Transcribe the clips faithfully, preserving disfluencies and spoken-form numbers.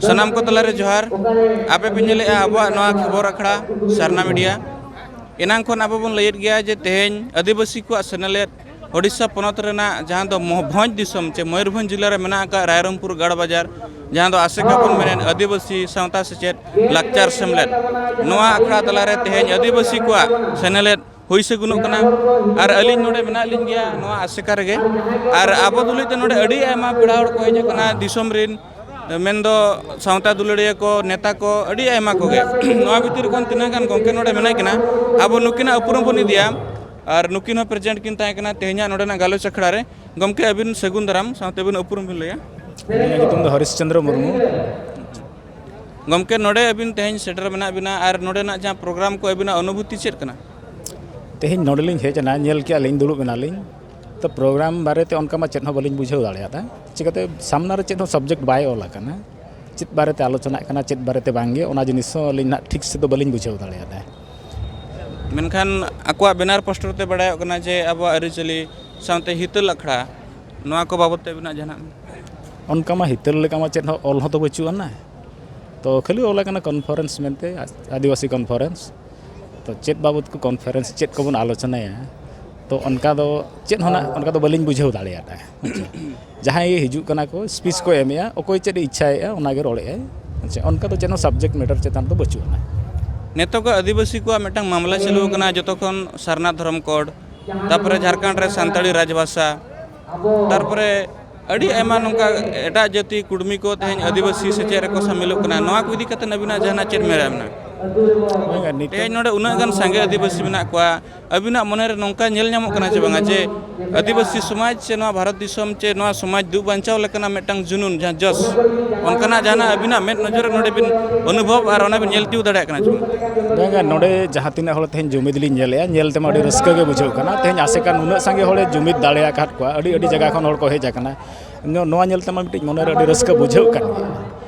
ᱥᱟᱱᱟᱢ ᱠᱚ ᱛᱟᱞᱟᱨᱮ ᱡᱚᱦᱟᱨ᱾ ᱟᱯᱮ ᱯᱮ ᱧᱮᱞᱮᱫᱼᱟ ᱟᱵᱚᱣᱟᱜ ᱱᱚᱣᱟ ᱠᱷᱚᱵᱚᱨ ᱟᱠᱷᱲᱟ ᱥᱟᱨᱱᱟ ᱢᱤᱰᱤᱭᱟ᱾ ᱮᱱᱟᱝ ᱠᱷᱚᱱ ᱟᱵᱚ ᱵᱚᱱ ᱞᱟᱹᱭᱮᱫ ᱜᱮᱭᱟ ᱡᱮ ᱛᱮᱦᱮᱧ ᱟᱹᱫᱤᱵᱟᱹᱥᱤ ᱠᱚᱣᱟᱜ ᱥᱮᱱᱮᱞᱮᱫ ᱳᱰᱤᱥᱟ ᱯᱚᱱᱚᱛ ᱨᱮᱱᱟᱜ ᱡᱟᱦᱟᱸ ᱫᱚ ᱢᱚ- ᱵᱷᱚᱸᱡᱽ ᱫᱤᱥᱚᱢ ᱪᱮ ᱢᱚᱭᱩᱨᱵᱷᱚᱸᱡᱽ ᱡᱤᱞᱟᱹ ᱨᱮ ᱢᱮᱱᱟᱜ ᱟᱠᱟᱫ ᱨᱟᱭᱨᱚᱝᱯᱩᱨ ᱜᱟᱲ ᱵᱟᱡᱟᱨ, ᱡᱟᱦᱟᱸ ᱫᱚ ᱟᱥᱮᱠᱟ ᱵᱚᱱ ᱢᱮᱱᱮᱫ ᱟᱹᱫᱤᱵᱟᱹᱥᱤ ᱥᱟᱶᱛᱟ ᱥᱮᱪᱮᱫ ᱞᱟᱠᱪᱟᱨ ᱥᱮᱢᱞᱮᱫ, ᱱᱚᱣᱟ ᱟᱠᱷᱲᱟ ᱛᱟᱞᱟᱨᱮ ᱛᱮᱦᱮᱧ ᱟᱹᱫᱤᱵᱟᱹᱥᱤ ᱠᱚᱣᱟᱜ ᱥᱮᱱᱮᱞᱮᱫ ᱦᱩᱭ ᱥᱟᱹᱜᱩᱱᱚᱜ ᱠᱟᱱᱟ᱾ ᱟᱨ ᱟᱹᱞᱤᱧ ᱱᱚᱰᱮ ᱢᱮᱱᱟᱜ ᱞᱤᱧ ᱜᱮᱭᱟ ᱱᱚᱣᱟ ᱟᱥᱮᱠᱟ ᱨᱮᱜᱮ᱾ ᱟᱨ ᱟᱵᱚ ᱛᱩᱞᱩᱡ ᱛᱮ ᱱᱚᱰᱮ ᱟᱹᱰᱤ ᱟᱭᱢᱟ ᱯᱮᱲᱟ ᱦᱚᱲ ᱠᱚ ᱦᱮᱡ ᱟᱠᱟᱱᱟ, ᱫᱤᱥᱚᱢ ᱨᱮᱱ, ᱢᱮᱱᱫᱚ ᱥᱟᱶᱛᱟ ᱫᱩᱞᱟᱹᱲᱤᱭᱟᱹ ᱠᱚ, ᱱᱮᱛᱟ ᱠᱚ, ᱟᱹᱰᱤ ᱟᱭᱢᱟ ᱠᱚᱜᱮ᱾ ᱱᱚᱣᱟ ᱵᱷᱤᱛᱤᱨ ᱠᱷᱚᱱ ᱛᱤᱱᱟᱹᱜ ᱜᱟᱱ ᱜᱚᱢᱠᱮ ᱱᱚᱰᱮ ᱢᱮᱱᱟᱜ ᱠᱤᱱᱟ, ᱟᱵᱚ ᱱᱩᱠᱤᱱᱟᱜ ᱩᱯᱨᱩᱢ ᱵᱚᱱ ᱤᱫᱤᱭᱟ᱾ ᱟᱨ ᱱᱩᱠᱤᱱ ᱦᱚᱸ ᱯᱨᱮᱡᱮᱱᱴ ᱠᱤᱱ ᱛᱟᱦᱮᱸ ᱠᱟᱱᱟ ᱛᱮᱦᱮᱧᱟᱜ ᱱᱚᱰᱮᱱᱟᱜ ᱜᱟᱞᱚᱪ ᱟᱠᱷᱲᱟ ᱨᱮ᱾ ᱜᱚᱢᱠᱮ, ᱟᱹᱵᱤᱱ ᱥᱟᱹᱜᱩᱱ ᱫᱟᱨᱟᱢ, ᱥᱟᱶᱛᱮ ᱟᱹᱵᱤᱱ ᱩᱯᱨᱩᱢ ᱵᱤᱱ ᱞᱟᱹᱭᱟ᱾ ᱤᱧᱟᱹᱜ ᱧᱩᱛᱩᱢ ᱫᱚ ᱦᱚᱨᱤᱥ ᱪᱚᱱᱫᱨᱚ ᱢᱩᱨᱢᱩ᱾ ᱜᱚᱢᱠᱮ, ᱱᱚᱰᱮ ᱟᱹᱵᱤᱱ ᱛᱮᱦᱮᱧ ᱥᱮᱴᱮᱨ ᱢᱮᱱᱟᱜ ᱵᱤᱱᱟ ᱟᱨ ᱱᱚᱰᱮᱱᱟᱜ ᱡᱟᱦᱟᱸ ᱯᱨᱳᱜᱨᱟᱢ ᱠᱚ ᱟᱹᱵᱤᱱᱟᱜ ᱚᱱᱩᱵᱷᱩᱛᱤ ᱪᱮᱫ ᱠᱟᱱᱟ? ᱛᱮᱦᱮᱧ ᱱᱚᱰᱮᱞᱤᱧ ᱦᱮᱡ ᱮᱱᱟ, ᱧᱮᱞ ᱠᱮᱜᱼᱟ ᱞᱤᱧ, ᱫᱩᱲᱩᱵ ᱮᱱᱟᱞᱤᱧ᱾ ᱛᱚ, ᱯᱨᱳᱜᱨᱟᱢ ᱵᱟᱨᱮᱛᱮ ᱚᱱᱠᱟ ᱢᱟ ᱪᱮᱫ ᱦᱚᱸ ᱵᱟᱹᱞᱤᱧ ᱵᱩᱡᱷᱟᱹᱣ ᱫᱟᱲᱮᱭᱟᱫᱟ᱾ ᱪᱤᱠᱟᱹᱛᱮ ᱥᱟᱢᱱᱟ ᱨᱮ ᱪᱮᱫ ᱦᱚᱸ ᱥᱟᱵᱡᱮᱠᱴ ᱵᱟᱭ ᱚᱞ ᱟᱠᱟᱱᱟ, ᱪᱮᱫ ᱵᱟᱨᱮᱛᱮ ᱟᱞᱳᱪᱚᱱᱟᱜ ᱠᱟᱱᱟ, ᱪᱮᱫ ᱵᱟᱨᱮᱛᱮ ᱵᱟᱝᱜᱮ, ᱚᱱᱟ ᱡᱤᱱᱤᱥ ᱦᱚᱸ ᱟᱹᱞᱤᱧ ᱱᱟᱜ ᱴᱷᱤᱠ ᱥᱮᱫ ᱫᱚ ᱵᱟᱹᱞᱤᱧ ᱵᱩᱡᱷᱟᱹᱣ ᱫᱟᱲᱮᱭᱟᱫᱟ᱾ ᱢᱮᱱᱠᱷᱟᱱ ᱟᱠᱚᱣᱟᱜ ᱵᱮᱱᱟᱨ ᱯᱳᱥᱴᱟᱨ ᱛᱮ ᱵᱟᱲᱟᱭᱚᱜ ᱠᱟᱱᱟ ᱡᱮ ᱟᱵᱚᱣᱟᱜ ᱟᱹᱨᱤᱪᱟᱹᱞᱤ ᱥᱟᱶᱛᱮ ᱦᱤᱛᱟᱹᱞ ᱟᱠᱷᱲᱟ, ᱱᱚᱣᱟ ᱠᱚ ᱵᱟᱵᱚᱫ ᱛᱮ ᱟᱹᱵᱤᱱᱟᱜ ᱡᱟᱦᱟᱱᱟᱜ? ᱚᱱᱠᱟ ᱢᱟ ᱦᱤᱛᱟᱹᱞ ᱞᱮᱠᱟ ᱢᱟ ᱪᱮᱫ ᱦᱚᱸ ᱚᱞ ᱦᱚᱸᱛᱚ ᱵᱟᱹᱪᱩᱜ ᱟᱱᱟ᱾ ᱛᱚ, ᱠᱷᱟᱹᱞᱤ ᱚᱞ ᱟᱠᱟᱱᱟ ᱠᱚᱱᱯᱷᱟᱨᱮᱱᱥ ᱢᱮᱱᱛᱮ, ᱟᱹᱫᱤᱵᱟᱹᱥᱤ ᱠᱚᱱᱯᱷᱟᱨᱮᱱᱥ᱾ ᱛᱚ, ᱪᱮᱫ ᱵᱟᱵᱚᱫ ᱠᱚ ᱠᱚᱱᱯᱷᱟᱨᱮᱱᱥ, ᱪᱮᱫ ᱠᱚᱵᱚᱱ ᱟᱞᱳᱪᱚᱱᱟᱭᱟ? ᱛᱚ, ᱚᱱᱠᱟ ᱫᱚ ᱪᱮᱫ ᱦᱚᱸ ᱱᱟᱜ ᱚᱱᱠᱟ ᱫᱚ ᱵᱟᱹᱞᱤᱧ ᱵᱩᱡᱷᱟᱹᱣ ᱫᱟᱲᱮᱭᱟᱫᱟ᱾ ᱡᱟᱦᱟᱸᱭ ᱜᱮ ᱦᱤᱡᱩᱜ ᱠᱟᱱᱟ ᱠᱚ, ᱥᱯᱤᱪ ᱠᱚ ᱮᱢᱮᱜᱼᱟ, ᱚᱠᱚᱭ ᱪᱮᱫ ᱮ ᱤᱪᱪᱷᱟᱭᱮᱜᱼᱟ, ᱚᱱᱟᱜᱮ ᱨᱚᱲᱮᱜᱼᱟᱭ᱾ ᱟᱪᱪᱷᱟ, ᱚᱱᱠᱟ ᱫᱚ ᱪᱮᱫ ᱦᱚᱸ ᱥᱟᱵᱡᱮᱠᱴ ᱢᱮᱴᱟᱨ ᱪᱮᱛᱟᱱ ᱫᱚ ᱵᱟᱹᱪᱩᱜ ᱟᱱᱟ᱾ ᱱᱤᱛᱚᱜ ᱟᱹᱫᱤᱵᱟᱹᱥᱤ ᱠᱚᱣᱟᱜ ᱢᱤᱫᱴᱟᱝ ᱢᱟᱢᱞᱟ ᱪᱟᱹᱞᱩ ᱟᱠᱟᱱᱟ, ᱡᱚᱛᱚ ᱠᱷᱚᱱ ᱥᱟᱨᱱᱟ ᱫᱷᱚᱨᱚᱢ ᱠᱳᱰ, ᱛᱟᱨᱯᱚᱨᱮ ᱡᱷᱟᱲᱠᱷᱚᱸᱰ ᱨᱮ ᱥᱟᱱᱛᱟᱲᱤ ᱨᱟᱡᱽᱵᱷᱟᱥᱟ, ᱛᱟᱨᱯᱚᱨᱮ ᱟᱹᱰᱤ ᱟᱭᱢᱟ ᱱᱚᱝᱠᱟ ᱮᱴᱟᱜ ᱡᱟᱹᱛᱤ ᱠᱩᱲᱢᱤ ᱠᱚ ᱛᱮᱦᱮᱧ ᱟᱹᱫᱤᱵᱟᱹᱥᱤ ᱥᱮᱪᱮᱫ ᱨᱮᱠᱚ ᱥᱟᱹᱢᱤᱞᱚᱜ ᱠᱟᱱᱟ᱾ ᱱᱚᱣᱟ ᱠᱚ ᱤᱫᱤ ᱠᱟᱛᱮ ᱟᱹᱵᱤᱱᱟᱜ ᱡᱟᱦᱟᱱᱟᱜ ᱪᱮᱫ ᱢᱮᱱ ᱢᱮᱱᱟᱜᱼᱟ? ᱵᱟᱝᱟ, ᱱᱤᱛᱚᱜ ᱛᱮᱦᱮᱧ ᱱᱚᱰᱮ ᱩᱱᱟᱹᱜ ᱜᱟᱱ ᱥᱟᱸᱜᱮ ᱟᱹᱫᱤᱵᱟᱹᱥᱤ ᱢᱮᱱᱟᱜ ᱠᱚᱣᱟ, ᱟᱹᱵᱤᱱᱟᱜ ᱢᱚᱱᱮᱨᱮ ᱱᱚᱝᱠᱟ ᱧᱮᱞ ᱧᱟᱢᱚᱜ ᱠᱟᱱᱟ ᱪᱮ ᱵᱟᱝᱟ ᱡᱮ ᱟᱹᱫᱤᱵᱟᱹᱥᱤ ᱥᱚᱢᱟᱡᱽ ᱪᱮ ᱱᱚᱣᱟ ᱵᱷᱟᱨᱚᱛ ᱫᱤᱥᱚᱢ ᱪᱮ ᱱᱚᱣᱟ ᱥᱚᱢᱟᱡᱽ ᱫᱩᱜ ᱵᱟᱧᱪᱟᱣ ᱞᱮᱠᱟᱱᱟᱜ ᱢᱤᱫᱴᱟᱝ ᱡᱩᱱᱩᱱ, ᱡᱟᱦᱟᱸ ᱡᱚᱥ, ᱚᱱᱠᱟᱱᱟᱜ ᱡᱟᱦᱟᱱᱟᱜ ᱟᱹᱵᱤᱱᱟᱜ ᱢᱮᱫ ᱱᱚᱡᱚᱨ ᱨᱮ ᱱᱚᱰᱮ ᱵᱤᱱ ᱚᱱᱩᱵᱷᱚᱵ ᱟᱨ ᱚᱱᱟ ᱵᱤᱱ ᱧᱮᱞ ᱛᱤᱭᱳᱜ ᱫᱟᱲᱮᱭᱟᱜ ᱠᱟᱱᱟ ᱪᱮ ᱵᱟᱝ? ᱵᱟᱝᱟ, ᱱᱚᱰᱮ ᱡᱟᱦᱟᱸ ᱛᱤᱱᱟᱹᱜ ᱦᱚᱲ ᱛᱮᱦᱮᱧ ᱡᱩᱢᱤᱫ ᱞᱤᱧ ᱧᱮᱞᱮᱜᱼᱟ, ᱧᱮᱞ ᱛᱮᱢᱟ ᱟᱹᱰᱤ ᱨᱟᱹᱥᱠᱟᱹ ᱜᱮ ᱵᱩᱡᱷᱟᱹᱜ ᱠᱟᱱᱟ᱾ ᱛᱮᱦᱮᱧ ᱟᱥᱮᱠᱟ ᱱᱩᱱᱟᱹᱜ ᱥᱟᱸᱜᱮ ᱦᱚᱲᱮ ᱡᱩᱢᱤᱫ ᱫᱟᱲᱮ ᱟᱠᱟᱫ ᱠᱚᱣᱟ, ᱟᱹᱰᱤ ᱟᱹᱰᱤ ᱡᱟᱭᱜᱟ ᱠᱷᱚᱱ ᱦᱚᱲ ᱠᱚ ᱦᱮᱡ ᱟᱠᱟᱱᱟ᱾ ᱱᱚ-, ᱱᱚᱣᱟ ᱧᱮᱞ ᱛᱮᱢᱟ ᱢᱤᱫᱴᱤᱡ ᱢᱚᱱᱮᱨᱮ ᱟᱹᱰᱤ ᱨᱟᱹᱥᱠᱟᱹ ᱵᱩᱡᱷᱟᱹᱜ ᱠᱟᱱ ᱜᱮᱭᱟ᱾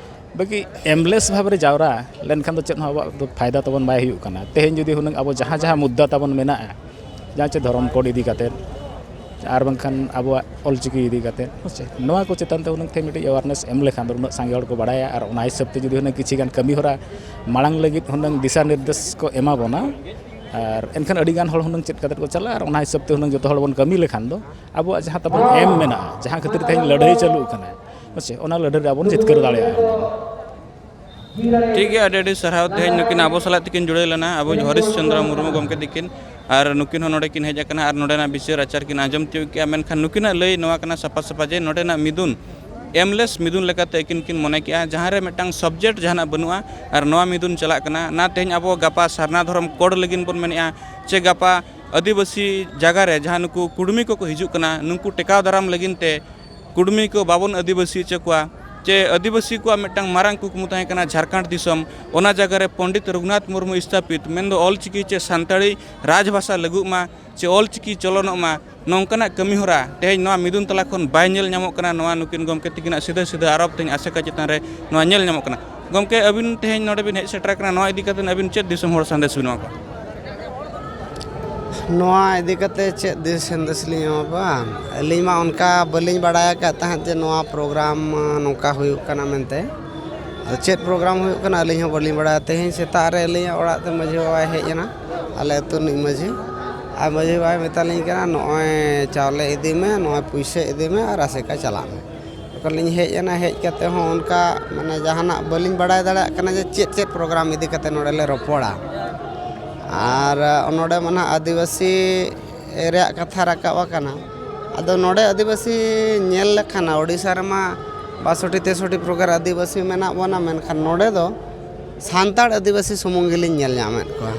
ᱵᱟᱹᱠᱤ ᱮᱢᱞᱮᱥ ᱵᱷᱟᱵᱽ ᱨᱮ ᱡᱟᱣᱨᱟ ᱞᱮᱱᱠᱷᱟᱱ ᱫᱚ ᱪᱮᱫ ᱦᱚᱸ ᱟᱵᱚᱣᱟᱜ ᱫᱚ ᱯᱷᱟᱭᱫᱟ ᱛᱟᱵᱚᱱ ᱵᱟᱭ ᱦᱩᱭᱩᱜ ᱠᱟᱱᱟ᱾ ᱛᱮᱦᱮᱧ ᱡᱩᱫᱤ ᱦᱩᱱᱟᱹᱝ ᱟᱵᱚ ᱡᱟᱦᱟᱸ ᱡᱟᱦᱟᱸ ᱢᱩᱫᱽᱫᱟ ᱛᱟᱵᱚᱱ ᱢᱮᱱᱟᱜᱼᱟ, ᱡᱟᱦᱟᱸ ᱪᱮ ᱫᱷᱚᱨᱚᱢ ᱠᱳᱰ ᱤᱫᱤ ᱠᱟᱛᱮᱫ, ᱟᱨ ᱵᱟᱝᱠᱷᱟᱱ ᱟᱵᱚᱣᱟᱜ ᱚᱞᱪᱤᱠᱤ ᱤᱫᱤ ᱠᱟᱛᱮ, ᱦᱮᱸ ᱥᱮ, ᱱᱚᱣᱟ ᱠᱚ ᱪᱮᱛᱟᱱ ᱛᱮ ᱦᱩᱱᱟᱹᱝ ᱛᱮ ᱢᱤᱫᱴᱤᱡ awareness ᱮᱢ ᱞᱮᱠᱷᱟᱱ ᱫᱚ ᱩᱱᱟᱹᱜ ᱥᱟᱸᱜᱮ ᱦᱚᱲ ᱠᱚ ᱵᱟᱲᱟᱭᱟ, ᱟᱨ ᱚᱱᱟ ᱦᱤᱥᱟᱹᱵ ᱛᱮ ᱡᱩᱫᱤ ᱦᱩᱱᱟᱹᱝ ᱠᱤᱪᱷᱤ ᱜᱟᱱ ᱠᱟᱹᱢᱤ ᱦᱚᱨᱟ ᱢᱟᱲᱟᱝ ᱞᱟᱹᱜᱤᱫ ᱦᱩᱱᱟᱹᱝ ᱫᱤᱥᱟ ᱱᱤᱨᱫᱮᱥ ᱠᱚ ᱮᱢᱟ ᱵᱚᱱᱟ, ᱟᱨ ᱮᱱᱠᱷᱟᱱ ᱟᱹᱰᱤ ᱜᱟᱱ ᱦᱚᱲ ᱦᱩᱱᱟᱹᱝ ᱪᱮᱫ ᱠᱟᱛᱮ ᱠᱚ ᱪᱟᱞᱟᱜᱼᱟ, ᱟᱨ ᱚᱱᱟ ᱦᱤᱥᱟᱹᱵ ᱛᱮ ᱦᱩᱱᱟᱹᱝ ᱡᱚᱛᱚ ᱦᱚᱲ ᱵᱚᱱ ᱠᱟᱹᱢᱤ ᱞᱮᱠᱷᱟᱱ ᱫᱚ ᱟᱵᱚᱣᱟᱜ ᱡᱟᱦᱟᱸ ᱛᱟᱵᱚᱱ ᱮᱢ ᱢᱮᱱᱟᱜᱼᱟ, ᱡᱟᱦᱟᱸ ᱠᱷᱟᱹᱛᱤᱨ ᱛᱮᱦᱮᱧ ᱞᱟᱹᱲᱦᱟᱹᱭ ᱪᱟᱹᱞᱩᱜ ᱠᱟᱱᱟ, ᱦᱮᱸ ᱥᱮ, ᱚᱱᱟ ᱞᱟᱹᱲᱦᱟᱹᱭ ᱨᱮ ᱟᱵᱚ ᱵᱚᱱ ᱡᱤᱛᱠᱟᱹᱨ ᱫᱟᱲᱮᱭᱟᱜᱼᱟ᱾ ᱴᱷᱤᱠ ᱜᱮᱭᱟ, ᱟᱹᱰᱤ ᱟᱹᱰᱤ ᱥᱟᱨᱦᱟᱣ᱾ ᱛᱮᱦᱮᱧ ᱱᱩᱠᱤᱱ ᱟᱵᱚ ᱥᱟᱞᱟᱜ ᱛᱮᱠᱤᱱ ᱡᱩᱲᱟᱹᱣ ᱞᱮᱱᱟ, ᱟᱵᱚ ᱦᱚᱨᱤᱥ ᱪᱚᱱᱫᱨᱚ ᱢᱩᱨᱢᱩ ᱜᱚᱢᱠᱮ ᱛᱤᱠᱤᱱ, ᱟᱨ ᱱᱩᱠᱤᱱ ᱦᱚᱸ ᱱᱚᱰᱮ ᱠᱤᱱ ᱦᱮᱡ ᱟᱠᱟᱱᱟ ᱟᱨ ᱱᱚᱰᱮᱱᱟᱜ ᱵᱤᱪᱟᱹᱨ ᱟᱪᱟᱨ ᱠᱤᱱ ᱟᱸᱡᱚᱢ ᱛᱤᱭᱳᱜ ᱠᱮᱜᱼᱟ᱾ ᱢᱮᱱᱠᱷᱟᱱ ᱱᱩᱠᱤᱱᱟᱜ ᱞᱟᱹᱭ ᱱᱚᱣᱟ ᱠᱟᱱᱟ ᱥᱟᱯᱷᱟ ᱥᱟᱯᱷᱟ ᱡᱮ ᱱᱚᱰᱮᱱᱟᱜ ᱢᱤᱫᱩᱱ ᱮᱢᱞᱮᱥ ᱢᱤᱫᱩᱱ ᱞᱮᱠᱟᱛᱮ ᱟᱹᱠᱤᱱ ᱠᱤᱱ ᱢᱚᱱᱮ ᱠᱮᱜᱼᱟ, ᱡᱟᱦᱟᱸ ᱨᱮ ᱢᱤᱫᱴᱟᱝ subject ᱡᱟᱦᱟᱱᱟᱜ ᱵᱟᱹᱱᱩᱜᱼᱟ ᱟᱨ ᱱᱚᱣᱟ ᱢᱤᱫᱩᱱ ᱪᱟᱞᱟᱜ ᱠᱟᱱᱟ᱾ ᱚᱱᱟ ᱛᱮᱦᱮᱧ ᱟᱵᱚ ᱜᱟᱯᱟ ᱥᱟᱨᱱᱟ ᱫᱷᱚᱨᱚᱢ code ᱞᱟᱹᱜᱤᱫ ᱵᱚᱱ ᱢᱮᱱᱮᱜᱼᱟ, ᱪᱮ ᱜᱟᱯᱟ ᱟᱹᱫᱤᱵᱟᱹᱥᱤ ᱡᱟᱭᱜᱟ ᱨᱮ ᱡᱟᱦᱟᱸ ᱱᱩᱠᱩ ᱠᱩᱲᱢᱤ ᱠᱚᱠᱚ ᱦᱤᱡᱩᱜ ᱠᱟᱱᱟ, ᱱᱩᱠᱩ ᱴᱮᱠᱟᱣ ᱫᱟᱨᱟᱢ ᱞᱟᱹᱜᱤᱫ ᱛᱮ ᱠᱩᱲᱢᱤ ᱠᱚ ᱵᱟᱵᱚᱱ ᱟᱹᱫᱤᱵᱟᱹᱥᱤ ᱦᱚᱪᱚ ᱠᱚᱣᱟ, ᱪᱮ ᱟᱹᱫᱤᱵᱟᱹᱥᱤ ᱠᱚᱣᱟᱜ ᱢᱤᱫᱴᱟᱝ ᱢᱟᱨᱟᱝ ᱠᱩᱠᱢᱩ ᱛᱟᱦᱮᱸ ᱠᱟᱱᱟ ᱡᱷᱟᱲᱠᱷᱚᱸᱰ ᱫᱤᱥᱚᱢ, ᱚᱱᱟ ᱡᱟᱭᱜᱟ ᱨᱮ ᱯᱚᱱᱰᱤᱛ ᱨᱚᱜᱷᱩᱱᱟᱛᱷ ᱢᱩᱨᱢᱩ ᱥᱛᱷᱟᱯᱤᱛ, ᱢᱮᱱᱫᱚ ᱚᱞᱪᱤᱠᱤ ᱪᱮ ᱥᱟᱱᱛᱟᱲᱤ ᱨᱟᱡᱽᱵᱷᱟᱥᱟ ᱞᱟᱹᱜᱩᱜ ᱢᱟ, ᱪᱮ ᱚᱞᱪᱤᱠᱤ ᱪᱚᱞᱚᱱᱚᱜ ᱢᱟ, ᱱᱚᱝᱠᱟᱱᱟᱜ ᱠᱟᱹᱢᱤᱦᱚᱨᱟ ᱛᱮᱦᱮᱧ ᱱᱚᱣᱟ ᱢᱤᱫᱩᱱ ᱛᱟᱞᱟ ᱠᱷᱚᱱ ᱵᱟᱭ ᱧᱮᱞ ᱧᱟᱢᱚᱜ ᱠᱟᱱᱟ᱾ ᱱᱚᱣᱟ ᱱᱩᱠᱤᱱ ᱜᱚᱢᱠᱮ ᱛᱤᱠᱤᱱᱟᱜ ᱥᱤᱫᱷᱟᱹ ᱥᱤᱫᱷᱟᱹ ᱟᱨᱳᱯ ᱛᱮᱦᱮᱧ ᱟᱥᱮᱠᱟ ᱪᱮᱛᱟᱱ ᱨᱮ ᱱᱚᱣᱟ ᱧᱮᱞ ᱧᱟᱢᱚᱜ ᱠᱟᱱᱟ᱾ ᱜᱚᱢᱠᱮ, ᱟᱹᱵᱤᱱ ᱛᱮᱦᱮᱧ ᱱᱚᱰᱮ ᱵᱤᱱ ᱦᱮᱡ ᱥᱮᱴᱮᱨ ᱟᱠᱟᱱᱟ, ᱱᱚᱣᱟ ᱤᱫᱤ ᱠᱟᱛᱮ ᱟᱹᱵᱤᱱ ᱪᱮᱫ ᱫᱤᱥᱚᱢ ᱦᱚᱲ ᱥᱟᱸᱫᱮᱥ ᱵᱤᱱ ᱮᱢᱟ ᱠᱚᱣᱟ? ᱱᱚᱣᱟ ᱤᱫᱤ ᱠᱟᱛᱮ ᱪᱮᱫ ᱫᱤᱥ ᱥᱟᱸᱫᱮᱥ ᱞᱤᱧ ᱮᱢᱟ ᱠᱚᱣᱟ? ᱟᱹᱞᱤᱧ ᱢᱟ ᱚᱱᱠᱟ ᱵᱟᱹᱞᱤᱧ ᱵᱟᱲᱟᱭ ᱟᱠᱟᱫ ᱛᱟᱦᱮᱸᱫ ᱡᱮ ᱱᱚᱣᱟ program ᱱᱚᱝᱠᱟ ᱦᱩᱭᱩᱜ ᱠᱟᱱᱟ ᱢᱮᱱᱛᱮ᱾ ᱟᱫᱚ ᱪᱮᱫ program ᱦᱩᱭᱩᱜ ᱠᱟᱱᱟ ᱟᱹᱞᱤᱧ ᱦᱚᱸ ᱵᱟᱹᱞᱤᱧ ᱵᱟᱲᱟᱭᱟ᱾ ᱛᱮᱦᱮᱧ ᱥᱮᱛᱟᱜ ᱨᱮ ᱟᱹᱞᱤᱧᱟᱜ ᱚᱲᱟᱜ ᱛᱮ ᱢᱟᱹᱡᱷᱤ ᱵᱟᱵᱟᱭ ᱦᱮᱡ ᱮᱱᱟ, ᱟᱞᱮ ᱟᱹᱛᱩ ᱨᱤᱱᱤᱡ ᱢᱟᱹᱡᱷᱤ᱾ ᱟᱨ ᱢᱟᱹᱡᱷᱤ ᱵᱟᱵᱟᱭ ᱢᱮᱛᱟᱞᱤᱧ ᱠᱟᱱᱟ, "ᱱᱚᱜᱼᱚᱭ ᱪᱟᱣᱞᱮ ᱤᱫᱤ ᱢᱮ, ᱱᱚᱜᱼᱚᱭ ᱯᱩᱭᱥᱟᱹ ᱤᱫᱤ ᱢᱮ ᱟᱨ ᱟᱥᱮᱠᱟ ᱪᱟᱞᱟᱜ ᱢᱮ᱾" ᱛᱚᱠᱷᱚᱱ ᱞᱤᱧ ᱦᱮᱡ ᱮᱱᱟ, ᱦᱮᱡ ᱠᱟᱛᱮ ᱦᱚᱸ ᱚᱱᱠᱟ ᱢᱟᱱᱮ ᱡᱟᱦᱟᱱᱟᱜ ᱵᱟᱹᱞᱤᱧ ᱵᱟᱲᱟᱭ ᱫᱟᱲᱮᱭᱟᱜ ᱠᱟᱱᱟ ᱡᱮ ᱪᱮᱫ ᱪᱮᱫ program ᱤᱫᱤ ᱠᱟᱛᱮ ᱱᱚᱰᱮ ᱞᱮ ᱨᱚᱯᱚᱲᱟ᱾ ᱟᱨ ᱱᱚᱰᱮ ᱢᱟ ᱱᱟᱦᱟᱜ ᱟᱹᱫᱤᱵᱟᱹᱥᱤ ᱨᱮᱭᱟᱜ ᱠᱟᱛᱷᱟ ᱨᱟᱠᱟᱵ ᱟᱠᱟᱱᱟ᱾ ᱟᱫᱚ ᱱᱚᱰᱮ ᱟᱹᱫᱤᱵᱟᱹᱥᱤ ᱧᱮᱞ ᱞᱮᱠᱷᱟᱱ ᱳᱰᱤᱥᱟ ᱨᱮᱢᱟ ᱵᱟᱥᱚᱴᱤ ᱛᱮᱥᱚᱴᱤ ᱯᱨᱚᱠᱟᱨ ᱟᱹᱫᱤᱵᱟᱹᱥᱤ ᱢᱮᱱᱟᱜ ᱵᱚᱱᱟ, ᱢᱮᱱᱠᱷᱟᱱ ᱱᱚᱰᱮ ᱫᱚ ᱥᱟᱱᱛᱟᱲ ᱟᱹᱫᱤᱵᱟᱹᱥᱤ ᱥᱩᱢᱩᱝ ᱜᱮᱞᱤᱧ ᱧᱮᱞ ᱧᱟᱢᱮᱫ ᱠᱚᱣᱟ᱾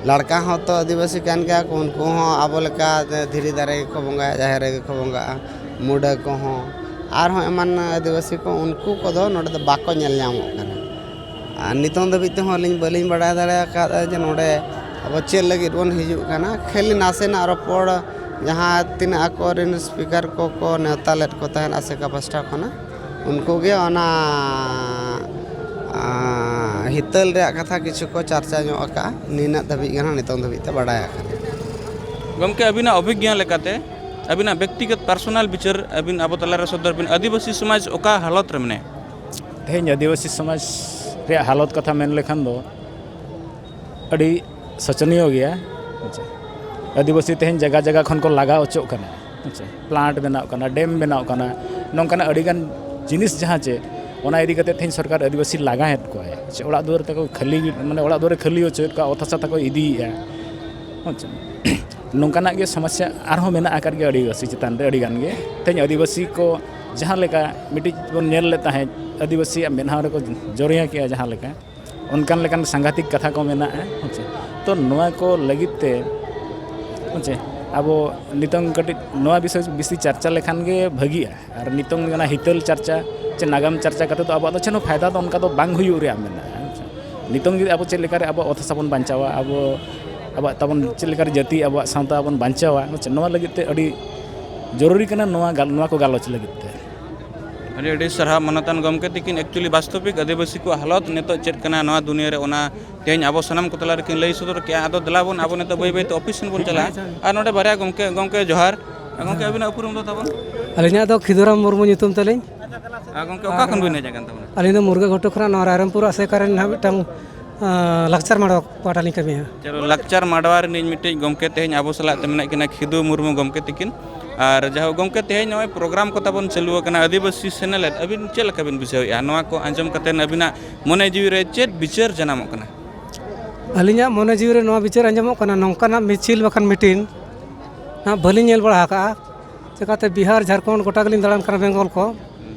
ᱞᱟᱲᱠᱟ ᱦᱚᱸᱛᱚ ᱟᱹᱫᱤᱵᱟᱹᱥᱤ ᱠᱟᱱ ᱜᱮᱭᱟ ᱠᱚ, ᱩᱱᱠᱩ ᱦᱚᱸ ᱟᱵᱚ ᱞᱮᱠᱟ ᱫᱷᱤᱨᱤ ᱫᱟᱨᱮ ᱜᱮᱠᱚ ᱵᱚᱸᱜᱟᱭᱟ, ᱡᱟᱦᱮᱨ ᱨᱮᱜᱮ ᱠᱚ ᱵᱚᱸᱜᱟᱜᱼᱟ᱾ ᱢᱩᱰᱟᱹ ᱠᱚᱦᱚᱸ ᱟᱨᱦᱚᱸ ᱮᱢᱟᱱ ᱟᱹᱫᱤᱵᱟᱹᱥᱤ ᱠᱚ, ᱩᱱᱠᱩ ᱠᱚᱫᱚ ᱱᱚᱰᱮ ᱫᱚ ᱵᱟᱠᱚ ᱧᱮᱞ ᱧᱟᱢᱚᱜ ᱠᱟᱱᱟ᱾ ᱟᱨ ᱱᱤᱛᱚᱝ ᱫᱷᱟᱹᱵᱤᱡ ᱛᱮᱦᱚᱸ ᱟᱹᱞᱤᱧ ᱵᱟᱹᱞᱤᱧ ᱵᱟᱲᱟᱭ ᱫᱟᱲᱮ ᱟᱠᱟᱫᱼᱟ ᱡᱮ ᱱᱚᱰᱮ ᱟᱵᱚ ᱪᱮᱫ ᱞᱟᱹᱜᱤᱫ ᱵᱚᱱ ᱦᱤᱡᱩᱜ ᱠᱟᱱᱟ᱾ ᱠᱷᱟᱹᱞᱤ ᱱᱟᱥᱮᱱᱟᱜ ᱨᱚᱯᱚᱲ, ᱡᱟᱦᱟᱸ ᱛᱤᱱᱟᱹᱜ ᱟᱠᱚᱨᱮᱱ speaker ᱠᱚᱠᱚ ᱱᱮᱣᱛᱟ ᱞᱮᱫ ᱠᱚ ᱛᱟᱦᱮᱸᱫ ᱟᱥᱮᱠᱟ ᱯᱟᱥᱴᱟ ᱠᱷᱚᱱᱟᱜ, ᱩᱱᱠᱩ ᱜᱮ ᱚᱱᱟ ᱟᱸ, ᱦᱤᱛᱟᱹᱞ ᱨᱮᱭᱟᱜ ᱠᱟᱛᱷᱟ ᱠᱤᱪᱷᱩ ᱠᱚ ᱪᱟᱨᱪᱟ ᱧᱚᱜ ᱟᱠᱟᱫᱼᱟ᱾ ᱱᱤᱱᱟᱹᱜ ᱫᱷᱟᱹᱵᱤᱡ ᱜᱮ ᱱᱟᱦᱟᱜ ᱱᱤᱛᱚᱝ ᱫᱷᱟᱹᱵᱤᱡ ᱛᱮ ᱵᱟᱲᱟᱭ ᱟᱠᱟᱱᱟ᱾ ᱜᱚᱢᱠᱮ, ᱟᱹᱵᱤᱱᱟᱜ ᱚᱵᱷᱤᱜᱽᱜᱟᱱ ᱞᱮᱠᱟᱛᱮ ᱟᱹᱵᱤᱱᱟᱜ ᱵᱮᱠᱛᱤᱜᱚᱛ ᱯᱟᱨᱥᱚᱱᱟᱞ ᱵᱤᱪᱟᱹᱨ ᱟᱹᱵᱤᱱ ᱟᱵᱚ ᱛᱟᱞᱟᱨᱮ ᱥᱚᱫᱚᱨ ᱵᱤᱱ, ᱟᱹᱫᱤᱵᱟᱹᱥᱤ ᱥᱚᱢᱟᱡᱽ ᱚᱠᱟ ᱦᱟᱞᱚᱛ ᱨᱮ ᱢᱮᱱᱟᱭᱟ? ᱛᱮᱦᱮᱧ ᱟᱹᱫᱤᱵᱟᱹᱥᱤ ᱥᱚᱢᱟᱡᱽ ᱨᱮᱭᱟᱜ ᱦᱟᱞᱚᱛ ᱠᱟᱛᱷᱟ ᱢᱮᱱ ᱞᱮᱠᱷᱟᱱ ᱫᱚ ᱟᱹᱰᱤ ᱥᱳᱪᱚᱱᱤᱭᱚ ᱜᱮᱭᱟ᱾ ᱟᱪᱪᱷᱟ, ᱟᱹᱫᱤᱵᱟᱹᱥᱤ ᱛᱮᱦᱮᱧ ᱡᱟᱭᱜᱟ ᱡᱟᱭᱜᱟ ᱠᱷᱚᱱ ᱠᱚ ᱞᱟᱜᱟ ᱚᱪᱚᱜ ᱠᱟᱱᱟ᱾ ᱟᱪᱪᱷᱟ, ᱯᱞᱟᱱᱴ ᱵᱮᱱᱟᱜ ᱠᱟᱱᱟ, ᱰᱮᱢ ᱵᱮᱱᱟᱜ ᱠᱟᱱᱟ, ᱱᱚᱝᱠᱟᱱᱟᱜ ᱟᱹᱰᱤᱜᱟᱱ ᱡᱤᱱᱤᱥ ᱡᱟᱦᱟᱸ ᱪᱮ ᱚᱱᱟ ᱤᱫᱤ ᱠᱟᱛᱮ ᱛᱮᱦᱮᱧ ᱥᱚᱨᱠᱟᱨ ᱟᱹᱫᱤᱵᱟᱹᱥᱤ ᱞᱟᱜᱟᱭᱮᱫ ᱠᱚᱣᱟᱭ᱾ ᱟᱪᱪᱷᱟ, ᱚᱲᱟᱜ ᱫᱩᱣᱟᱹᱨ ᱛᱟᱠᱚ ᱠᱷᱟᱹᱞᱤ, ᱢᱟᱱᱮ ᱚᱲᱟᱜ ᱫᱩᱣᱟᱹᱨ ᱠᱷᱟᱹᱞᱤ ᱚᱪᱚᱭᱮᱫ ᱠᱚᱣᱟ, ᱚᱛ ᱦᱟᱥᱟ ᱛᱟᱠᱚ ᱤᱫᱤᱭᱮᱫᱼᱟ᱾ ᱟᱪᱪᱷᱟ, ᱱᱚᱝᱠᱟᱱᱟᱜ ᱜᱮ ᱥᱚᱢᱚᱥᱥᱟ ᱟᱨᱦᱚᱸ ᱢᱮᱱᱟᱜ ᱟᱠᱟᱫ ᱜᱮᱭᱟ ᱟᱹᱫᱤᱵᱟᱹᱥᱤ ᱪᱮᱛᱟᱱ ᱨᱮ ᱟᱹᱰᱤᱜᱟᱱ ᱜᱮ᱾ ᱛᱮᱦᱮᱧ ᱟᱹᱫᱤᱵᱟᱹᱥᱤ ᱠᱚ ᱡᱟᱦᱟᱸ ᱞᱮᱠᱟ ᱢᱤᱫᱴᱤᱡ ᱵᱚᱱ ᱧᱮᱞ ᱞᱮᱫ ᱛᱟᱦᱮᱸᱫ, ᱟᱹᱫᱤᱵᱟᱹᱥᱤᱭᱟᱜ ᱢᱮᱫᱦᱟ ᱨᱮᱠᱚ ᱡᱚᱨᱭᱟ ᱠᱮᱜᱼᱟ ᱡᱟᱦᱟᱸ ᱞᱮᱠᱟ, ᱚᱱᱠᱟᱱ ᱞᱮᱠᱟᱱ ᱥᱟᱝᱜᱷᱟᱛᱤᱠ ᱠᱟᱛᱷᱟ ᱠᱚ ᱢᱮᱱᱟᱜᱼᱟ᱾ ᱦᱮᱸ ᱪᱮ? ᱛᱚ ᱱᱚᱣᱟ ᱠᱚ ᱞᱟᱹᱜᱤᱫ ᱛᱮ, ᱦᱮᱸ ᱪᱮ, ᱟᱵᱚ ᱱᱤᱛᱚᱝ ᱠᱟᱹᱴᱤᱡ ᱱᱚᱣᱟ ᱵᱤᱥᱚᱭ ᱵᱮᱥᱤ ᱪᱟᱨᱪᱟ ᱞᱮᱠᱷᱟᱱ ᱜᱮ ᱵᱷᱟᱹᱜᱤᱜᱼᱟ᱾ ᱟᱨ ᱱᱤᱛᱚᱝ ᱚᱱᱟ ᱦᱤᱛᱟᱹᱞ ᱪᱟᱨᱪᱟ ᱪᱮ ᱱᱟᱜᱟᱢ ᱪᱟᱨᱪᱟ ᱠᱟᱛᱮ ᱫᱚ ᱟᱵᱚᱣᱟᱜ ᱫᱚ ᱪᱮᱫ ᱦᱚᱸ ᱯᱷᱟᱭᱫᱟ ᱫᱚ ᱚᱱᱠᱟ ᱫᱚ ᱵᱟᱝ ᱦᱩᱭᱩᱜ ᱨᱮᱭᱟᱜ ᱢᱮᱱᱟᱜᱼᱟ᱾ ᱦᱮᱸ ᱪᱮ? ᱱᱤᱛᱚᱝ ᱡᱩᱫᱤ ᱟᱵᱚ ᱪᱮᱫ ᱞᱮᱠᱟᱨᱮ ᱟᱵᱚᱣᱟᱜ ᱚᱛ ᱦᱟᱥᱟ ᱵᱚᱱ ᱵᱟᱧᱪᱟᱣᱟ, ᱟᱵᱚ, ᱟᱵᱚᱣᱟᱜ ᱛᱟᱵᱚᱱ ᱪᱮᱫ ᱞᱮᱠᱟᱨᱮ ᱡᱟᱹᱛᱤ ᱟᱵᱚᱣᱟᱜ ᱥᱟᱶᱛᱟ ᱵᱚᱱ ᱵᱟᱧᱪᱟᱣᱟ, ᱦᱮᱸ ᱪᱮ? ᱱᱚᱣᱟ ᱞᱟᱹᱜᱤᱫ ᱛᱮ ᱟᱹᱰᱤ ᱡᱚᱨᱩᱨᱤ ᱠᱟᱱᱟ ᱱᱚᱣᱟ ᱜᱟᱞ-, ᱱᱚᱣᱟ ᱠᱚ ᱜᱟᱞᱚᱪ ᱞᱟᱹᱜᱤᱫ ᱛᱮ᱾ ᱟᱹᱰᱤ ᱟᱹᱰᱤ ᱥᱟᱨᱦᱟᱣ ᱢᱟᱱᱚᱛᱟᱱ ᱜᱚᱢᱠᱮ ᱛᱤᱠᱤᱱ᱾ Actually ᱵᱟᱥᱛᱚᱵᱤᱠ ᱟᱹᱫᱤᱵᱟᱹᱥᱤ ᱠᱚᱣᱟᱜ ᱦᱟᱞᱚᱛ ᱱᱤᱛᱚᱜ ᱪᱮᱫ ᱠᱟᱱᱟ ᱱᱚᱣᱟ ᱫᱩᱱᱤᱭᱟᱹ ᱨᱮ, ᱚᱱᱟ ᱛᱮᱦᱮᱧ ᱟᱵᱚ ᱥᱟᱱᱟᱢ ᱠᱚ ᱛᱟᱞᱟ ᱨᱮᱠᱤᱱ ᱞᱟᱹᱭ ᱥᱚᱫᱚᱨ ᱠᱮᱜᱼᱟ᱾ ᱟᱫᱚ ᱫᱮᱞᱟ ᱵᱚᱱ ᱟᱵᱚ ᱱᱤᱛᱚᱜ ᱵᱟᱹᱭ ᱵᱟᱹᱭ ᱛᱮ ᱚᱯᱷᱤᱥ ᱥᱮᱱ ᱵᱚᱱ ᱪᱟᱞᱟᱜᱼᱟ᱾ ᱟᱨ ᱱᱚᱰᱮ ᱵᱟᱨᱭᱟ ᱜᱚᱢᱠᱮ, ᱜᱚᱢᱠᱮ ᱡᱚᱦᱟᱨ᱾ ᱟᱨ ᱜᱚᱢᱠᱮ ᱟᱹᱵᱤᱱᱟᱜ ᱩᱯᱨᱩᱢ ᱫᱚ ᱛᱟᱵᱚᱱ? ᱟᱹᱞᱤᱧᱟᱜ ᱫᱚ ᱠᱷᱤᱫᱩᱨᱟᱢ ᱢᱩᱨᱢᱩ ᱧᱩᱛᱩᱢ ᱛᱟᱹᱞᱤᱧ᱾ ᱟᱨ ᱜᱚᱢᱠᱮ ᱚᱠᱟ ᱠᱷᱚᱱ ᱵᱤᱱ ᱦᱮᱡ ᱟᱠᱟᱱ ᱛᱟᱵᱚᱱᱟ? ᱟᱹᱞᱤᱧ ᱫᱚ ᱢᱩᱨᱜᱟᱹ ᱜᱷᱩᱴᱩ ᱠᱷᱚᱱᱟᱜ ᱱᱚᱣᱟ ᱨᱟᱭᱨᱚᱝᱯᱩᱨ ᱟᱥᱮᱠᱟ ᱨᱮᱱ ᱱᱟᱦᱟᱜ ᱢᱤᱫᱴᱟᱝ, ᱟᱸ, ᱞᱟᱠᱪᱟᱨ ᱢᱟᱰᱣᱟ ᱯᱟᱦᱴᱟ ᱞᱤᱧ ᱠᱟᱹᱢᱤᱭᱟ᱾ ᱪᱚᱞᱚ, ᱞᱟᱠᱪᱟᱨ ᱢᱟᱰᱣᱟ ᱨᱤᱱᱤᱡ ᱢᱤᱫᱴᱤᱡ ᱜᱚᱢᱠᱮ ᱛᱮᱦᱮᱧ ᱟᱵᱚ ᱥᱟᱞᱟᱜ ᱛᱮ ᱢᱮᱱᱟᱜ ᱠᱤᱱᱟ ᱠᱷᱤᱫᱩ ᱢᱩᱨᱢᱩ ᱜᱚᱢᱠᱮ ᱛᱤᱠᱤᱱ᱾ ᱟᱨ ᱡᱟᱦᱳᱠ ᱜᱚᱢᱠᱮ, ᱛᱮᱦᱮᱧ ᱱᱚᱜᱼᱚᱭ ᱯᱨᱳᱜᱨᱟᱢ ᱠᱚ ᱛᱟᱵᱚᱱ ᱪᱟᱹᱞᱩ ᱟᱠᱟᱱᱟ ᱟᱹᱫᱤᱵᱟᱹᱥᱤ ᱥᱮᱱᱮᱞᱮᱫ, ᱟᱹᱵᱤᱱ ᱪᱮᱫ ᱞᱮᱠᱟ ᱵᱤᱱ ᱵᱩᱡᱷᱟᱹᱣᱮᱫᱼᱟ? ᱱᱚᱣᱟ ᱠᱚ ᱟᱸᱡᱚᱢ ᱠᱟᱛᱮᱫ ᱟᱹᱵᱤᱱᱟᱜ ᱢᱚᱱᱮ ᱡᱤᱣᱤ ᱨᱮ ᱪᱮᱫ ᱵᱤᱪᱟᱹᱨ ᱡᱟᱱᱟᱢᱚᱜ ᱠᱟᱱᱟ? ᱟᱹᱞᱤᱧᱟᱜ ᱢᱚᱱᱮ ᱡᱤᱣᱤ ᱨᱮ ᱱᱚᱣᱟ ᱵᱤᱪᱟᱹᱨ ᱟᱸᱡᱚᱢᱚᱜ ᱠᱟᱱᱟ, ᱱᱚᱝᱠᱟᱱᱟᱜ ᱢᱤᱪᱷᱤᱞ ᱵᱟᱠᱷᱟᱱ ᱢᱤᱴᱤᱝ ᱱᱟᱦᱟᱜ ᱵᱟᱹᱞᱤᱧ ᱧᱮᱞ ᱵᱟᱲᱟ ᱟᱠᱟᱜᱼᱟ᱾ ᱪᱤᱠᱟᱹᱛᱮ ᱵᱤᱦᱟᱨ, ᱡᱷᱟᱲᱠᱷᱚᱸᱰ ᱜᱚᱴᱟ ᱜᱮᱞᱤᱧ ᱫᱟᱬᱟᱱ ᱠᱟᱱᱟ, ᱵᱮᱝᱜᱚᱞ ᱠᱚ,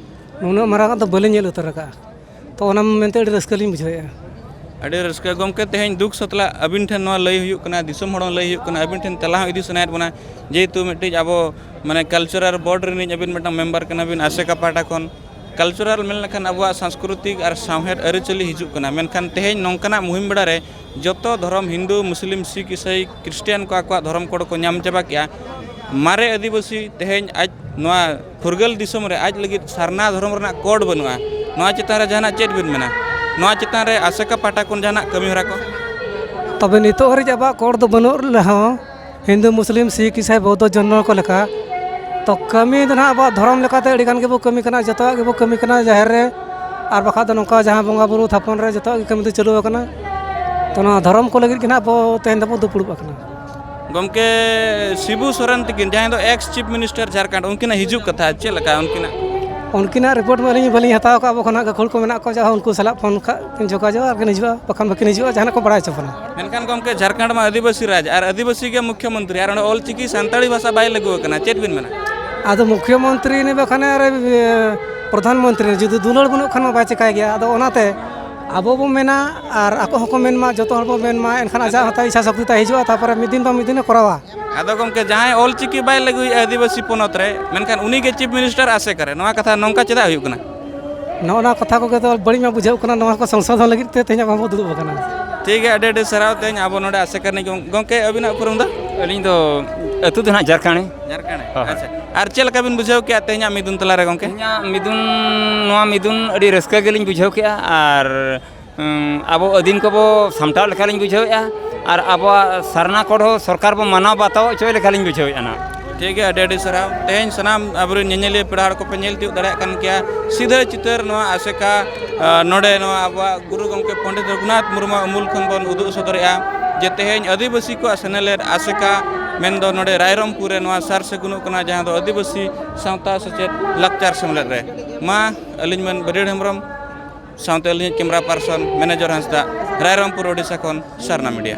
ᱱᱩᱱᱟᱹᱜ ᱢᱟᱨᱟᱝ ᱫᱚ ᱵᱟᱹᱞᱤᱧ ᱧᱮᱞ ᱩᱛᱟᱹᱨ ᱟᱠᱟᱜᱼᱟ᱾ ᱛᱚ ᱚᱱᱟ ᱢᱮᱱᱛᱮ ᱟᱹᱰᱤ ᱨᱟᱹᱥᱠᱟᱹ ᱞᱤᱧ ᱵᱩᱡᱷᱟᱹᱣᱮᱫᱼᱟ᱾ ᱟᱹᱰᱤ ᱨᱟᱹᱥᱠᱟᱹ ᱜᱚᱢᱠᱮ, ᱛᱮᱦᱮᱧ ᱫᱩᱠ ᱥᱟᱛᱞᱟᱜ ᱟᱹᱵᱤᱱ ᱴᱷᱮᱱ ᱱᱚᱣᱟ ᱞᱟᱹᱭ ᱦᱩᱭᱩᱜ ᱠᱟᱱᱟ, ᱫᱤᱥᱚᱢ ᱦᱚᱲ ᱦᱚᱸ ᱞᱟᱹᱭ ᱦᱩᱭᱩᱜ ᱠᱟᱱᱟ, ᱟᱹᱵᱤᱱ ᱴᱷᱮᱱ ᱛᱮᱞᱟ ᱦᱚᱸ ᱤᱫᱤ ᱥᱟᱱᱟᱭᱮᱫ ᱵᱚᱱᱟ, ᱡᱮᱦᱮᱛᱩ ᱢᱤᱫᱴᱤᱡ ᱟᱵᱚ ᱢᱟᱱᱮ ᱠᱟᱞᱪᱟᱨᱟᱞ ᱵᱳᱨᱰ ᱨᱤᱱᱤᱡ ᱟᱹᱵᱤᱱ ᱢᱤᱫᱴᱟᱝ ᱢᱮᱢᱵᱟᱨ ᱠᱟᱱᱟ ᱵᱤᱱ ᱟᱥᱮᱠᱟ ᱯᱟᱦᱴᱟ ᱠᱷᱚᱱ᱾ ᱠᱟᱞᱪᱟᱨᱟᱞ ᱢᱮᱱ ᱞᱮᱠᱷᱟᱱ ᱟᱵᱚᱣᱟᱜ ᱥᱟᱝᱥᱠᱨᱤᱛᱤᱠ ᱟᱨ ᱥᱟᱶᱦᱮᱫ ᱟᱹᱨᱤᱪᱟᱹᱞᱤ ᱦᱤᱡᱩᱜ ᱠᱟᱱᱟ, ᱢᱮᱱᱠᱷᱟᱱ ᱛᱮᱦᱮᱧ ᱱᱚᱝᱠᱟᱱᱟᱜ ᱢᱩᱦᱤᱢ ᱵᱮᱲᱟ ᱨᱮ ᱡᱚᱛᱚ ᱫᱷᱚᱨᱚᱢ, ᱦᱤᱱᱫᱩ, ᱢᱩᱥᱞᱤᱢ, ᱥᱤᱠᱷ, ᱤᱥᱟᱹᱭ, ᱠᱷᱨᱤᱥᱴᱤᱭᱟᱱ ᱠᱚ ᱟᱠᱚᱣᱟᱜ ᱫᱷᱚᱨᱚᱢ ᱠᱳᱰ ᱠᱚ ᱧᱟᱢ ᱪᱟᱵᱟ ᱠᱮᱜᱼᱟ᱾ ᱢᱟᱨᱮ ᱟᱹᱫᱤᱵᱟᱹᱥᱤ ᱛᱮᱦᱮᱧ ᱟᱡ ᱱᱚᱣᱟ ᱯᱷᱩᱨᱜᱟᱹᱞ ᱫᱤᱥᱚᱢ ᱨᱮ ᱟᱡ ᱞᱟᱹᱜᱤᱫ ᱥᱟᱨᱱᱟ ᱫᱷᱚᱨᱚᱢ ᱨᱮᱱᱟᱜ ᱠᱳᱰ ᱵᱟᱹᱱᱩᱜᱼᱟ᱾ ᱱᱚᱣᱟ ᱪᱮᱛᱟᱱ ᱨᱮ ᱡᱟᱦᱟᱱᱟᱜ ᱪᱮᱫ ᱵᱤᱱ ᱢᱮᱱᱟ? ᱱᱚᱣᱟ ᱪᱮᱛᱟᱱ ᱨᱮ ᱟᱥᱮᱠᱟ ᱯᱟᱦᱴᱟ ᱠᱷᱚᱱ ᱡᱟᱦᱟᱱᱟᱜ ᱠᱟᱹᱢᱤ ᱦᱚᱨᱟ ᱠᱚ? ᱛᱚᱵᱮ ᱱᱤᱛᱚᱜ ᱦᱟᱹᱨᱤᱡ ᱟᱵᱚᱣᱟᱜ ᱠᱳᱰ ᱫᱚ ᱵᱟᱹᱱᱩᱜ ᱨᱮᱦᱚᱸ, ᱦᱤᱱᱫᱩ, ᱢᱩᱥᱞᱤᱢ, ᱥᱤᱠᱷ, ᱤᱥᱟᱭ, ᱵᱳᱫᱽᱫᱷᱚ, ᱡᱚᱭᱱᱚ ᱠᱚ ᱞᱮᱠᱟ᱾ ᱛᱚ ᱠᱟᱹᱢᱤ ᱫᱚ ᱱᱟᱦᱟᱜ ᱟᱵᱚᱣᱟᱜ ᱫᱷᱚᱨᱚᱢ ᱞᱮᱠᱟᱛᱮ ᱟᱹᱰᱤ ᱜᱟᱱ ᱜᱮᱵᱚ ᱠᱟᱹᱢᱤ ᱠᱟᱱᱟ, ᱡᱚᱛᱚᱣᱟᱜ ᱜᱮᱵᱚ ᱠᱟᱹᱢᱤ ᱠᱟᱱᱟ ᱡᱟᱦᱮᱨ ᱨᱮ, ᱟᱨ ᱵᱟᱠᱷᱟᱡ ᱫᱚ ᱱᱚᱝᱠᱟ ᱡᱟᱦᱟᱸ ᱵᱚᱸᱜᱟ ᱵᱩᱨᱩ ᱛᱷᱟᱯᱚᱱ ᱨᱮ ᱡᱚᱛᱚᱣᱟᱜ ᱜᱮ ᱠᱟᱹᱢᱤ ᱫᱚ ᱪᱟᱹᱞᱩ ᱟᱠᱟᱱᱟ᱾ ᱛᱚ ᱱᱚᱣᱟ ᱫᱷᱚᱨᱚᱢ ᱠᱚ ᱞᱟᱹᱜᱤᱫ ᱜᱮ ᱱᱟᱦᱟᱜ ᱟᱵᱚ ᱛᱮᱦᱮᱧ ᱫᱚᱵᱚ ᱫᱩᱯᱲᱩᱵ ᱟᱠᱟᱱᱟ᱾ ᱜᱚᱢᱠᱮ, ᱥᱤᱵᱩ ᱥᱚᱨᱮᱱ ᱛᱟᱹᱠᱤᱱ, ᱡᱟᱦᱟᱸᱭ ᱫᱚ ᱮᱠᱥ ᱪᱤᱯ ᱢᱤᱱᱤᱥᱴᱟᱨ ᱡᱷᱟᱲᱠᱷᱚᱸᱰ, ᱩᱱᱠᱤᱱᱟᱜ ᱦᱤᱡᱩᱜ ᱠᱟᱛᱷᱟ ᱪᱮᱫ ᱞᱮᱠᱟ ᱩᱱᱠᱤᱱᱟᱜ? ᱩᱱᱠᱤᱱᱟᱜ ᱨᱤᱯᱳᱨᱴ ᱢᱟ ᱟᱹᱞᱤᱧ ᱵᱟᱹᱞᱤᱧ ᱦᱟᱛᱟᱣ ᱠᱟᱜᱼᱟ᱾ ᱟᱵᱚ ᱠᱷᱚᱱᱟᱜ ᱜᱟᱹᱠᱷᱩᱲ ᱠᱚ ᱢᱮᱱᱟᱜ ᱠᱚᱣᱟ, ᱡᱟᱦᱟᱸ ᱩᱱᱠᱩ ᱥᱟᱞᱟᱜ ᱯᱷᱳᱱ ᱠᱷᱟᱱ ᱠᱤᱱ ᱡᱳᱜᱟᱡᱳᱜᱽ ᱟᱨ ᱠᱤᱱ ᱦᱤᱡᱩᱜᱼᱟ, ᱵᱟᱠᱷᱟᱱ ᱵᱟᱹᱠᱤᱱ ᱦᱤᱡᱩᱜᱼᱟ, ᱡᱟᱦᱟᱱᱟᱜ ᱠᱚ ᱵᱟᱲᱟᱭ ᱦᱚᱪᱚ ᱵᱚᱱᱟ᱾ ᱢᱮᱱᱠᱷᱟᱱ ᱜᱚᱢᱠᱮ, ᱡᱷᱟᱲᱠᱷᱚᱸᱰ ᱢᱟ ᱟᱹᱫᱤᱵᱟᱹᱥᱤ ᱜᱮ ᱢᱩᱠᱷᱭᱚᱢᱚᱱᱛᱨᱤ, ᱟᱨ ᱚᱸᱰᱮ ᱚᱞ ᱪᱤᱠᱤ ᱥᱟᱱᱛᱟᱲᱤ ᱵᱷᱟᱥᱟ ᱵᱟᱭ ᱞᱟᱹᱜᱩ ᱟᱠᱟᱱᱟ, ᱪᱮᱫ ᱵᱤᱱ ᱢᱮᱱᱟ? ᱟᱫᱚ ᱢᱩᱠᱷᱭᱚᱢᱚᱱᱛᱨᱤ ᱩᱱᱤ ᱵᱟᱠᱷᱟᱱ ᱟᱨ, ᱮ, ᱯᱨᱚᱫᱷᱟᱱ ᱢᱚᱱᱛᱨᱤ ᱡᱩᱫᱤ ᱫᱩᱞᱟᱹᱲ ᱵᱟᱹᱱᱩᱜ ᱠᱷᱟᱱ ᱢᱟ ᱵᱟᱭ ᱪᱤᱠᱟᱹᱭ ᱜᱮᱭᱟ᱾ ᱟᱫᱚ ᱚᱱᱟᱛᱮ ᱟᱵᱚ ᱵᱚ ᱢᱮᱱᱟ ᱟᱨ ᱟᱠᱚ ᱦᱚᱸᱠᱚ ᱢᱮᱱ ᱢᱟ, ᱡᱚᱛᱚ ᱦᱚᱲ ᱵᱚ ᱢᱮᱱ ᱢᱟ, ᱮᱱᱠᱷᱟᱱ ᱟᱡᱟᱜ ᱦᱚᱸᱛᱚ ᱤᱪᱪᱷᱟ ᱥᱚᱠᱛᱤ ᱛᱟᱭ ᱦᱤᱡᱩᱜᱼᱟ, ᱛᱟᱨᱯᱚᱨᱮ ᱢᱤᱫ ᱫᱤᱱ ᱵᱟᱝ ᱢᱤᱫ ᱫᱤᱱᱮ ᱠᱚᱨᱟᱣᱟ᱾ ᱟᱫᱚ ᱜᱚᱢᱠᱮ, ᱡᱟᱦᱟᱸᱭ ᱚᱞ ᱪᱤᱠᱤ ᱵᱟᱭ ᱞᱟᱹᱜᱩᱭᱮᱫᱼᱟ ᱟᱹᱫᱤᱵᱟᱹᱥᱤ ᱯᱚᱱᱚᱛ ᱨᱮ, ᱢᱮᱱᱠᱷᱟᱱ ᱩᱱᱤ ᱜᱮ ᱪᱤᱯ ᱢᱤᱱᱤᱥᱴᱟᱨ ᱟᱥᱮᱠᱟ ᱨᱮ, ᱱᱚᱣᱟ ᱠᱟᱛᱷᱟ ᱱᱚᱝᱠᱟ ᱪᱮᱫᱟᱜ ᱦᱩᱭᱩᱜ ᱠᱟᱱᱟ? ᱱᱚᱜᱼᱚ ᱱᱚᱣᱟ ᱠᱟᱛᱷᱟ ᱠᱚᱜᱮ ᱫᱚ ᱵᱟᱹᱲᱤᱡ ᱢᱟ ᱵᱩᱡᱷᱟᱹᱜ ᱠᱟᱱᱟ, ᱱᱚᱣᱟ ᱠᱚ ᱥᱚᱝᱥᱳᱫᱷᱚᱱ ᱞᱟᱹᱜᱤᱫ ᱛᱮ ᱛᱮᱦᱮᱧ ᱟᱵᱚ ᱵᱚ ᱫᱩᱲᱩᱵ ᱟᱠᱟᱱᱟ᱾ ᱴᱷᱤᱠ ᱜᱮᱭᱟ, ᱟᱹᱰᱤ ᱟᱹᱰᱤ ᱥᱟᱨᱦᱟᱣ᱾ ᱛᱮᱦᱮᱧ ᱟᱵᱚ ᱱᱚᱰᱮ ᱟᱥᱮᱠᱟ ᱨᱤᱱᱤᱡ ᱜᱚᱢ-, ᱜᱚᱢᱠᱮ, ᱟᱹᱵᱤᱱᱟᱜ ᱩᱯᱨᱩᱢ ᱫᱚ? ᱟᱹᱞᱤᱧ ᱫᱚ ᱟᱹᱛᱩ ᱫᱚ ᱱᱟᱦᱟᱜ ᱡᱷᱟᱲᱠᱷᱚᱸᱰ᱾ ᱡᱷᱟᱲᱠᱷᱚᱸᱰ᱾ ᱦᱳᱭ, ᱦᱳᱭ᱾ ᱟᱪᱪᱷᱟ, ᱟᱨ ᱪᱮᱫ ᱞᱮᱠᱟ ᱵᱤᱱ ᱵᱩᱡᱷᱟᱹᱣ ᱠᱮᱜᱼᱟ ᱛᱮᱦᱮᱧᱟᱜ ᱢᱤᱫᱩᱱ ᱛᱟᱞᱟ ᱨᱮ ᱜᱚᱢᱠᱮ? ᱛᱮᱦᱮᱧᱟᱜ ᱢᱤᱫᱩᱱ, ᱱᱚᱣᱟ ᱢᱤᱫᱩᱱ ᱟᱹᱰᱤ ᱨᱟᱹᱥᱠᱟᱹ ᱜᱮᱞᱤᱧ ᱵᱩᱡᱷᱟᱹᱣ ᱠᱮᱜᱼᱟ, ᱟᱨ, ᱩᱸ, ᱟᱵᱚ ᱟᱹᱫᱤᱢ ᱠᱚᱵᱚ ᱥᱟᱢᱴᱟᱣ ᱞᱮᱠᱟ ᱞᱤᱧ ᱵᱩᱡᱷᱟᱹᱣᱮᱫᱼᱟ, ᱟᱨ ᱟᱵᱚᱣᱟᱜ ᱥᱟᱨᱱᱟ ᱠᱳᱰ ᱦᱚᱸ ᱥᱚᱨᱠᱟᱨ ᱵᱚ ᱢᱟᱱᱟᱣ ᱵᱟᱛᱟᱣ ᱦᱚᱪᱚᱭ ᱞᱮᱠᱟ ᱞᱤᱧ ᱵᱩᱡᱷᱟᱹᱣᱮᱫᱼᱟ ᱱᱟᱦᱟᱜ᱾ ᱴᱷᱤᱠ ᱜᱮᱭᱟ, ᱟᱹᱰᱤ ᱟᱹᱰᱤ ᱥᱟᱨᱦᱟᱣ᱾ ᱛᱮᱦᱮᱧ ᱥᱟᱱᱟᱢ ᱟᱵᱚᱨᱮᱱ ᱧᱮᱧᱮᱞᱤᱭᱟᱹ ᱯᱮᱲᱟ ᱦᱚᱲ ᱠᱚᱯᱮ ᱧᱮᱞ ᱛᱤᱭᱳᱜ ᱫᱟᱲᱮᱭᱟᱜ ᱠᱟᱱ ᱜᱮᱭᱟ ᱥᱤᱫᱷᱟᱹ ᱪᱤᱛᱟᱹᱨ ᱱᱚᱣᱟ ᱟᱥᱮᱠᱟ, ᱟ, ᱱᱚᱰᱮ ᱱᱚᱣᱟ ᱟᱵᱚᱣᱟᱜ ᱜᱩᱨᱩ ᱜᱚᱢᱠᱮ ᱯᱚᱱᱰᱤᱛ ᱨᱚᱜᱷᱩᱱᱟᱛᱷ ᱢᱩᱨᱢᱩᱣᱟᱜ ᱩᱢᱩᱞ ᱠᱷᱚᱱ ᱵᱚᱱ ᱩᱫᱩᱜ ᱥᱚᱫᱚᱨᱮᱜᱼᱟ ᱡᱮ ᱛᱮᱦᱮᱧ ᱟᱹᱫᱤᱵᱟᱹᱥᱤ ᱠᱚᱣᱟᱜ ᱥᱮᱱᱮᱞᱮᱫ ᱟᱥᱮᱠᱟ, ᱢᱮᱱᱫᱚ ᱱᱚᱰᱮ ᱨᱟᱭᱨᱚᱝᱯᱩᱨ ᱨᱮ ᱱᱚᱣᱟ ᱥᱟᱨ ᱥᱟᱹᱜᱩᱱᱚᱜ ᱠᱟᱱᱟ, ᱡᱟᱦᱟᱸ ᱫᱚ ᱟᱹᱫᱤᱵᱟᱹᱥᱤ ᱥᱟᱶᱛᱟ ᱥᱮᱪᱮᱫ ᱞᱟᱠᱪᱟᱨ ᱥᱮᱢᱞᱮᱫ ᱨᱮ᱾ ᱢᱟ, ᱟᱹᱞᱤᱧ ᱢᱟᱹᱱ ᱵᱨᱤᱜᱮᱰ ᱦᱮᱢᱵᱨᱚᱢ ᱥᱟᱶᱛᱮ ᱟᱹᱞᱤᱧᱤᱡ ᱠᱮᱢᱨᱟ ᱯᱟᱨᱥᱚᱱ ᱢᱮᱱᱮᱡᱚᱨ ᱦᱟᱸᱥᱫᱟ, ᱨᱟᱭᱨᱚᱝᱯᱩᱨ, ᱳᱰᱤᱥᱟ ᱠᱷᱚᱱ ᱥᱟᱨᱱᱟ ᱢᱤᱰᱤᱭᱟ᱾